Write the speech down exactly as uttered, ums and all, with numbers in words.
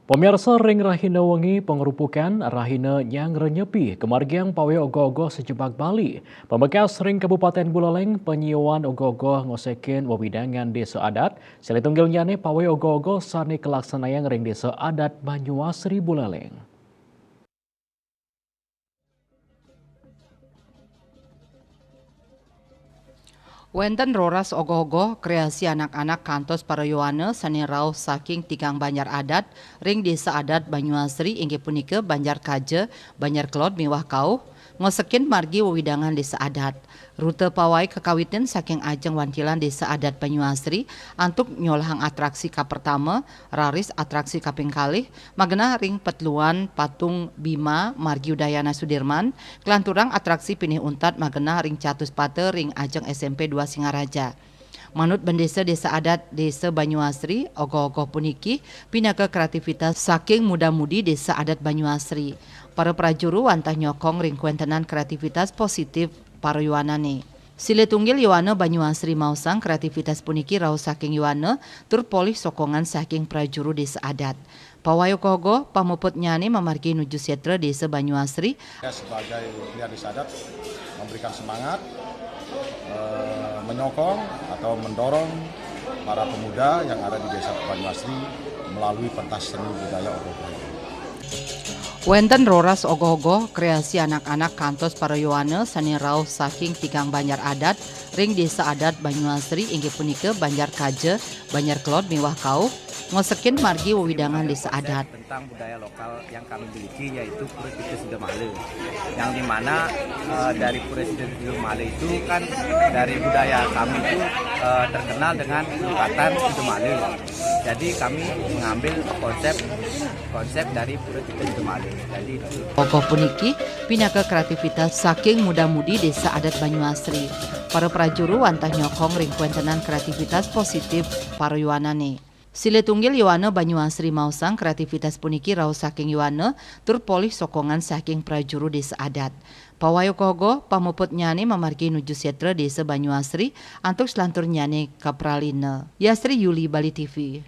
Pemirsa, ring rahina wengi pangrupukan, rahina nyang renyepi, kamargiang pawai ogoh-ogoh sajebag Bali. Pamekas ring Kabupaten Buleleng, panyiuan ogoh-ogoh ngosekin wewidangan desa adat, silih tunggilnyane pawai ogoh-ogoh sane kalaksanayang ring desa adat Banyuasri Buleleng. Wenten roras ogoh-ogoh kreasi anak-anak kantos para yowana sane rauh saking tigang banjar adat ring desa adat Banyuasri, inggih punika Banjar Kaja, Banjar Kelod miwah Kauh, ngosekin margi wewidangan desa adat. Rute pawai kakawitin saking ajeng wantilan desa adat Banyuasri antuk nyolahang atraksi kapertama, raris atraksi kaping kalih, magenah ring peteluan patung Bima margi Udayana Sudirman, kalanturang atraksi pinih untat magenah ring Catuspata ring ajeng S M P dua Singaraja. Manut bendesa desa adat Desa Banyuasri, ogoh-ogoh puniki pinaka kreativitas saking muda-mudi desa adat Banyuasri. Para prajuru wantah nyokong ring kwentenan kreativitas positif para yowanane. Silih tunggil yowana Banyuasri maosang kreativitas puniki rauh saking yowana tur polih sokongan saking prajuru desa adat. Pawai ogoh-ogoh pamuputnyane mamargi nuju setra desa Banyuasri. Ya, sebagai pihak desa adat memberikan semangat, eh, menyokong atau mendorong para pemuda yang ada di desa Banyuasri melalui pentas seni budaya ogoh-ogoh. Wenten roras ogoh-ogoh kreasi anak-anak kantos para yowana sane rauh saking tigang banjar adat ring desa adat Banyuasri, inggih punika Banjar Kaja, Banjar Kelod miwah Kauh, ngosekin margi wewidangan desa adat. Tentang budaya lokal yang kami miliki, yaitu Pura Tirta Sidamala, yang dimana, eh, dari Pura Tirta Sidamala itu kan dari budaya kami itu, eh, terkenal dengan lukatan Sidamala. Jadi kami mengambil konsep konsep dari Pura Tirta Sidamala. Jadi itu. Ogoh puniki pinaka kreativitas saking muda-mudi desa adat Banyuasri. Para prajuru wantah nyokong ring kwentenan kreativitas positif para yowanane. Silih tunggil yowana Banyuasri maosang kreativitas puniki rauh saking yowana tur polih sokongan saking prajuru desa adat. Pawai ogoh-ogoh pamuputnyane mamargi nuju setra desa Banyuasri antuk salanturnyane kapralina. Yasri Yuli, Bali T V.